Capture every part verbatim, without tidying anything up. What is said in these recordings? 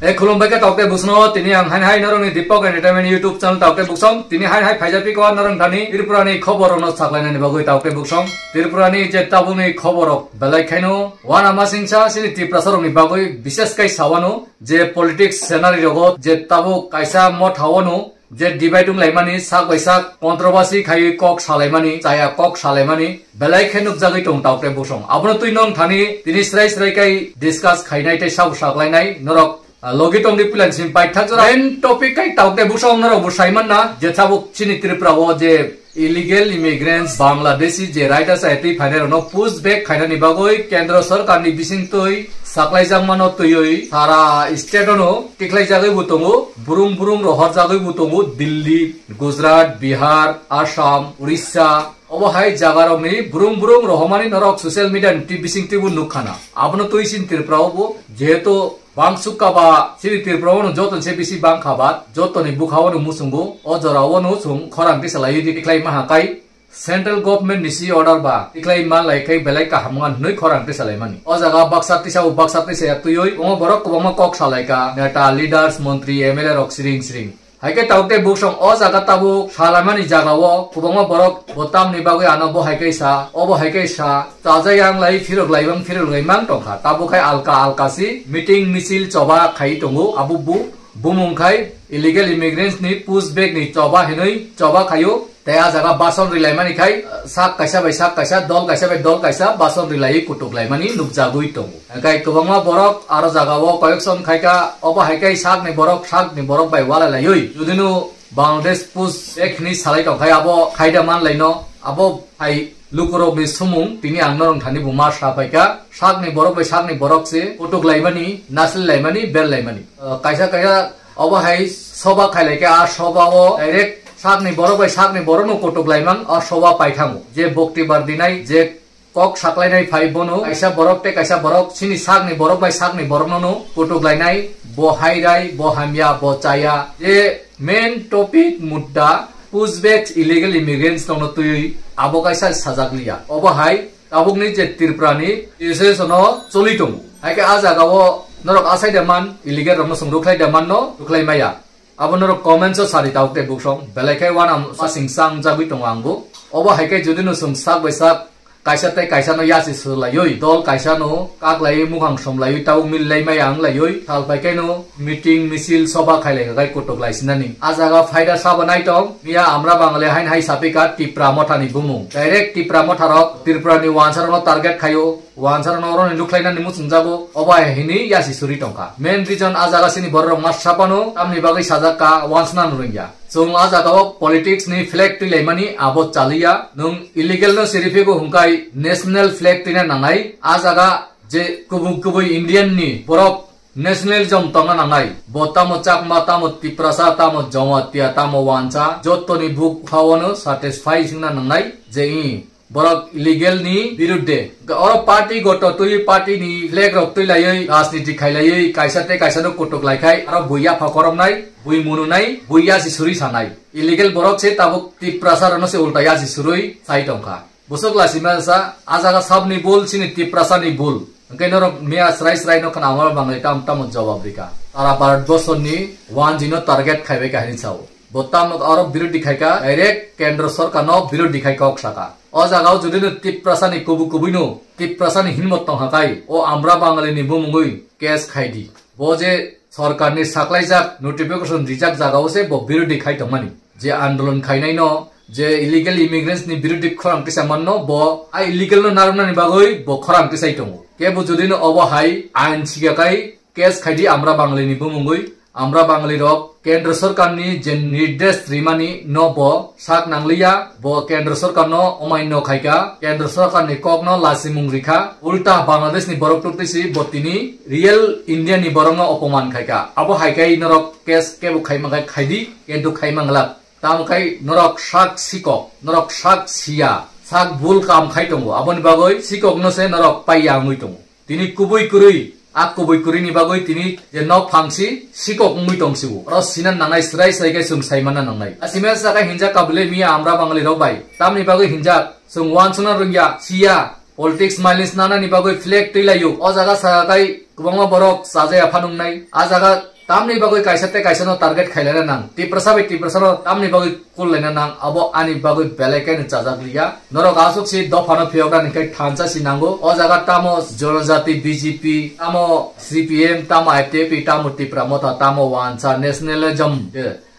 E khulumbai khe taukte busno, tini ang hain hai norokni Deepak Entertainment YouTube channel taukte buksong. Tini hain hai phaijak piko norok thani Tripura ni khobor no saklainani bagwi taukte buksong. Tripura ni je tabukni khobor rok belai khaino wana masingsa sini Tiprasa rokni bagwi bishes kai sawano je politics scenario rogo je tabuk kaisa motha wano je divide wng laimani sak bai sak controversy khaiwi kok salaimani chaya kok salaimani belai khe nukjagwi tong taukte busong. Abono twi nong thani tini srai srai kai discuss khainai tei sabo saklainai norok, ah, logi tongdi pilan sim paithak jora. Main topic kai taukte busong norok bo saiman na je tabuk chini Tripura o je illegal immigrants Bangladeshi je raida chaya twi phainai rokno push back khainani bagwi Kendra Sorkar ni bising twi saklaijak mano twiwi sara state ono tikhlaijagwi bo tongo, burung burung rohorjagwi bo tongo, Delhi, Gujarat, Bihar, Assam, Orissa, obo hai jaga rokni burung burung rohormani norok social media ni twi bising twibo nukkhana. Abono twi sin Tripura o bo jehetu bang sukka ba chini Tripura o no joto se bisi bang kha ba, joto ni bukha o no muchungo, o jora o no chwng khorang tisa lai di tikhlai maha kai. Central government ni si order ba tikhlai ma lai khai belai kaham wng hinwi khorang tisa lai mani. O jaga baksa tisa o baksa tisa ya twiwi omo borok kwbangma kok salai ka, neta, leaders, montri, M L A rok siring siring. Hai khe taukte buksong o jaga tabuk salaimani jaga o kwbangma borok bo tamni bagwi ano bo hai khe sa, obo hai khe sa, chajak yang lai phirok lai bang phirok lai mang tongkha. Tabuk khai alka alka si meeting misil choba khai tongo abo bu bumung khai illegal immigrants ni push back ni choba hinwi choba khaio. Tei a jaga bason rilaimani khai, sak kaisa bai sak kaisa, dol kaisa bai dol kaisa bason rilaiwi kutuk laimani nukjagwi tongo. Hingkai kwbangma borok aro jaga o koyekson khaika, obo hai khe sakni borok, sakni borok bai walai laiwi. Judino Bangladesh push back hinwi salai tongkhai, abo khaida man laino, abo hai lukurokni sumung, tini ang norong thani bo ma sa paikha. Sakni borok bai sakni borok se kutuk laimani, nasli laimani, bel laimani. Kaisa kaisa Obo hai soba khailai khe a soba o direct sakni borok bai sakni borok no kutuk laimang o soba paithango. Je bokti bar dinai, je kok saklainai phai bono kaisa borok tei kaisa borok sini sakni borok bai sakni borok no no kutuk lainai, bo hairai, bo hamya, bo chaya. Je main topic mudda pushback illegal immigrants tongno twiwi abo kaisa sajak liya. Obo hai tabukni je Tripura ni situation o choli tongo. Hai khe a jaga o norok asai de man illegal rok no chwng rukhlai de man no rukhlai maya. Abo norok comments o sari tabuk tei buksong belai khe wana masing chang jagwi tongo ang bo. Obo hai khe jodi no chwng sak bai sak kaisa tei kaisa no yasi swlaiwi dol kaisa no kak laiwi mukhang som laiwi tabuk mil lai maya wng laiwi sal pai khe no meeting, misil, soba khailai kha khai kutuk lai sinani. A jaga phaida sabo naitong, miya Amra Bangali hain hai sapika Tipra Motha ni bumung. Direct Tipra Motha rok Tripura ni wansa rok no target khaio, wansa rok no oro ni lukhlai nani muchung jago, obo hai hini yasi suri tongkha. Main reason a jaga sini borok rok mas sapano, tamni bagwi sajak ka wansa nang rwngya. Chwng a jaga o politics ni flag twi laimani abo chaliya, nwng illegal no siri phigo hwnkhe national flag twina nangnai, a jaga je kubui kubui Indian ni borok nationalism tongna nangnai. Bo tamo Chakma, tamo Tiprasa, tamo Jamatia, tamo Wansa, jottoni buk phawano satisfy singna nangnai je i borok illegal ni birudde. Oro party goto twi party ni flag rok twi laiwi rajniti khai laiwi kaisa tei kaisa no kutuk lai khai aro bui yapha koromnai, bui mununai, bui yasi suri sanai. Illegal borok se tabuk Tiprasa rano se ulta yasi surui sai tongkha. Bwswk lasimasa, a jaga sabni bul, chini Tiprasani bul. Hwnkhe norok miya srai srai no khna, Amra Bangali tam tamo jawab rika. Sara Bharat borsoni wanjwi no target khaibai kha hinwi sao. Bo tam aro birodhi khaika, direct Kendra Sorkar no birodhi khai kok saka. O jaga o jodi no Tiprasani kubu kubui no, Tiprasani hinmot tong hakai, o Amra Bangali ni bumungwi case khaidi. Bo je Sorkar ni saklaijak notification rijak jaga o se bo birodhi khai tongmani. Je andolon khainai no, je illegal immigrants ni birodhi khorang tisa manno, bo a illegal no narwknani bagwi bo khorang tisai tongo. Kebo jodi no obo hai ain siga kai case khaidi Amra Bangali ni bumungwi, Amra Bangali rok Kendra Sorkar ni je nirdesh rimani no bo sak nangliya, bo Kendra Sorkar no omaino khaika, Kendra Sorkar ni kok no lasimung rikha, ulta Bangladesh ni borok tuk tisi bo tini real India ni borok no opoman khaika. Abo hai kai norok case kebo khaima khai khaidi, kintu khaima glak. Tamo khai norok sak sikok, norok sak siya, sak bul kam khai tongo. Aboni bagwi sikok no se norok paiya wngwi tongo. Tini kubui kwrwi, a kubui kwrwi ni bagwi tini je nok phangsi sikok wngwi tong sibo. Oro sina nangnai, srai srai khe chwng sai manna nangnai. A sima sa khe hinjak kabule miya Amra Bangali rok bai. Tamni bagwi hinjak chwng wansukna rwngya, siya, politics mileage nanani bagwi flag twi laio. O jaga sa kai Kwbangma borok chajaya phanuknai. A jaga tamni bagwi kaisa tei kaisa no target khailana nang. Tiprasa bai Tiprasa no tamni bagwi kullaina nang. Abo ani bagwi belai khe no chajak liya. Norok aswk si dopha no phiyok rani khe thansa si nango. O jaga tamo Jonojati B J P, tamo C P M, tamo I P F T, tamo Tipra Motha, tamo Wansa, nationalism.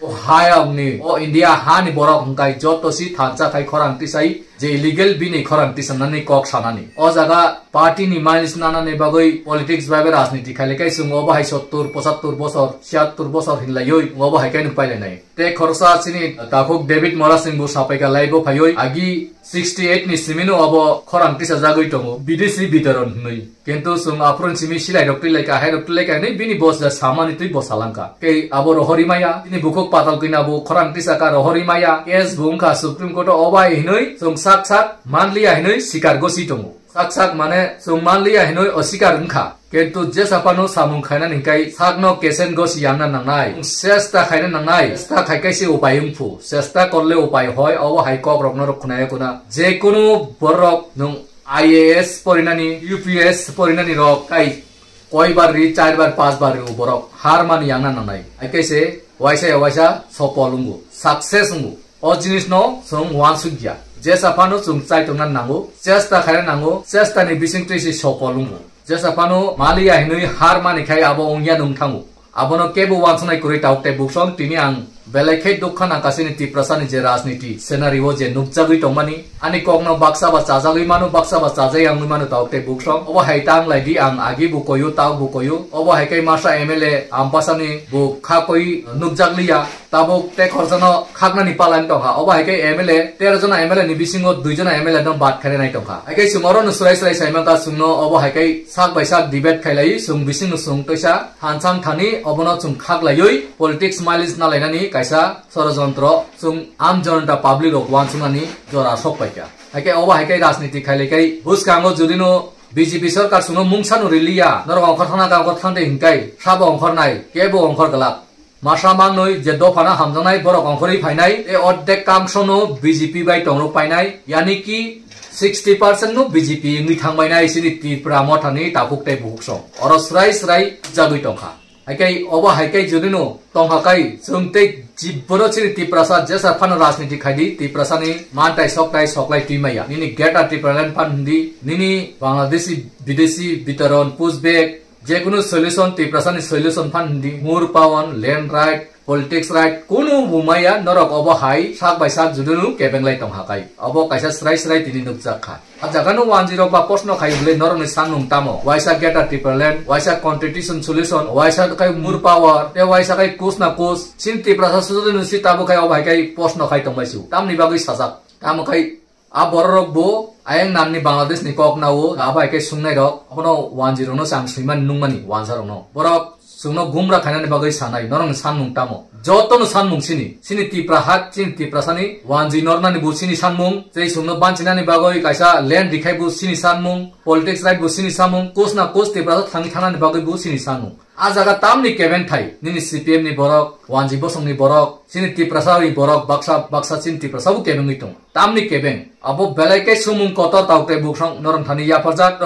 O hayokni, o India hani borok hwnkhe joto si thansa khai khorang tisai, je illegal bini khorang tisanani kok sanani. O jaga party ni miles nanani bagwi politics bai bai rajniti khailaikai chwng obo hai sottur, pochattur bosor, chiyattur bosor hinlaiwi obo hai khe nuk pailainai. Tei khoroksa chini takhuk David Mora Singh bo sapaika live o phaiwi agi sixty eight ni simino obo khorang tisajagwi tongo, bidesi bitoron hinwi. Kintu chwng aphuru simi silai rok twi lai kha, hai rok twi lai kha hinwi bini boss da samani twi bo salangkha. Tei abo rohori maya, bini bukhuk patal kwina bo khorang tisa kha rohori maya, case bo wngkha Supreme Court o, obai hinwi chwng sak sak manliya hinwi sikar gosi tongo. Sak sak mane chwng manliya hinwi osikar wngkha. Kintu jesa phano samung khainani hwnkhe sakno kesen gosi yangna nangnai. Chesta khaina nangnai. Chesta khai khe se upai wngphu. Chesta korle upai hoi, obo hai kok rokno rok khunaya kuna. Je kunu borok nwng I A S porinani, U P S porinani rok kai koi bar ri, char bar, panch bar ri borok har mani yangna nangnai. Hai khe se waisa ya waisa sopol wngo, success wngo. O jinis no chwng uansuk ya. Jesa phano chwng chai tongna nango, chesta khaina nango, chesta ni bising twi se sopol wngo. Jesa phano maliya hinwi har mani khai abo wngya nung thango. Abono kebo uansuknai kwrwi tauk tei buksong tini ang belai khe dukha nangkha chini Tiprasa ni je rajniti scenario je nukjagwi tongmani. Ani kokno baksa ba chajagwi mano, baksa ba chajai wngwi mano tauk tei buksong. Obo hai tang lai di, ang agi bo koyo, tauk bo koyo. Obo hai khe masa M L A Ampasani bo kha koi nukjak liya. Tabuk tei khoroksa no khaknani palani tongkha. Obo hai khe M L A, tero jona M L A ni bisingo dui jona M L A no bad khainai tongkha. Hai khe chwng oro no swrai swrai sai mankha, chwngno obo hai khe sak bai sak debate khailai, chwng bisingno chwng toisa thansa wng thani, obono chwng khaklaiwi politics mileage nalainani kaisa sorojontro chwng Aam Janata public rok uansuknani jora sok paikha. Hai khe obo hai khe rajniti khailai khai bwskango judino B J P sorkar chwngno mungsa no riliya, norok ongkhor thangna khe ongkhor thangdi hinkai, sabo ongkhornai, kebo ongkhor glak. Masa mangnwi je dophano hamjaknai borok ongkhorwi phainai, tei ordek kangsono B J P bai tongrok painai, yani ki sixty percent no B J P wngwi thangbainai chini Tipra Mothani takhuk tei bukhuk song. Oro swrai swrai jagwi tongkha. Hai khe obo hai khe judino tongkha kai chwng tei jibboro chini Tiprasa jesa phano rajniti khaidi, Tiprasani mantai soktai soklai twi maya. Nini Greater Tipraland phan hindi, nini Bangladeshi, Bideshi, Bitoron, Pushback, Jekunu solution, Tiprasani solution phan hindi, moor power, land right, politics right, kunu bumaya norok obo hai sak bai sak judunu kebenglai tongkha kai. Obo kaisa srai srai tini nukjak kha. A jaga no wanjwi rok ba post no khai bwle norok ni sanmung tamo. Waisa Greater Tipraland, waisa constitution solution, waisa kai moor power, te waisa kai kus na kus. Sin Tiprasa sujudunu si tabo khai obo hai kai post no khai tongbai su. Tamni bagwi sajak. Tamo khai a bororok bo ayang nanni Bangladesh ni kok nao, abo hai khe sungnairok, abono wanjwi rokno chang swimani nungmani wansa rokno. Borok chwngno gumra khainani bagwi sanai, norokni sanmung tamo? Jotono sanmung sini, sini Tipra hat, sini Tiprasani wanjwi nornani bo sini sanmung, tei chwngno banchinani bagwi kaisa land rikhai bo sini sanmung, politics right bo sini sanmung, kus na kus Tiprasa thangwi thangnani bagwi bo sini sanmung. A jaga tamni kebeng thai, nini C P M ni borok, wanjwi bosongni borok, chini Tiprasa ni borok, baksa, baksa chini Tiprasa bo kebengwi tongo. Tamni kebeng, abo belai khe sumung kotor tau tei buksong norong thani yapharjak,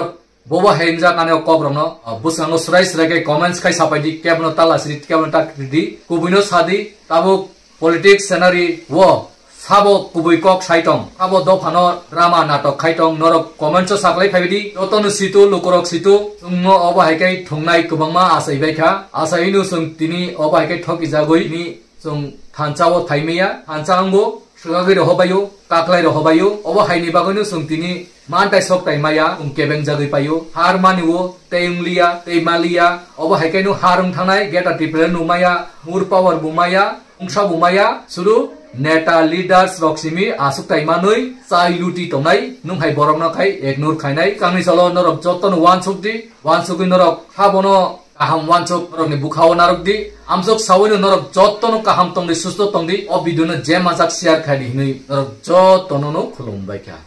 bobo hemjak ani o kok rokno, ah, bwskango srai srai khe comments khai sapai di, kebono tala siri, kebono ta kri di, kubuino sa di, tabuk politics scenario o sabo kubui kok sai tong, sabo dophano drama natok khai tong, norok comments o saklai phai di, jotono situ, lukurok situ, chwngno obo hai khe thungnai kwbangma achai bai kha, achaino chwng tini obo hai khe thoki jagwi ni chwng thansa o thai maya, thansa wngbo, swkagwi rw hobaio, kaklai rw hobaio, obo hai ni bagwino chwng tini mantai sok tai maya, chwng kebeng jagwi paio, har mani o, tei wng liya, tei ma liya, obo hai khe no har wng thangnai, Greater Tipraland no maya, moor power bo maya, Wngsa bo maya, suru neta leaders rok simi aswk tai manwi chai luti tongnai, nwng hai borok no khai ignore khainai. Kangni salo norok joto no uansuk di, uansugwi norok habono kaham uansuk norok ni bwkha o narwk di. Amsuk sawi no norok joto no kaham tong di, susto tong di. O video no je mansak share khai di hinwi norok joto no no khulum bai kha.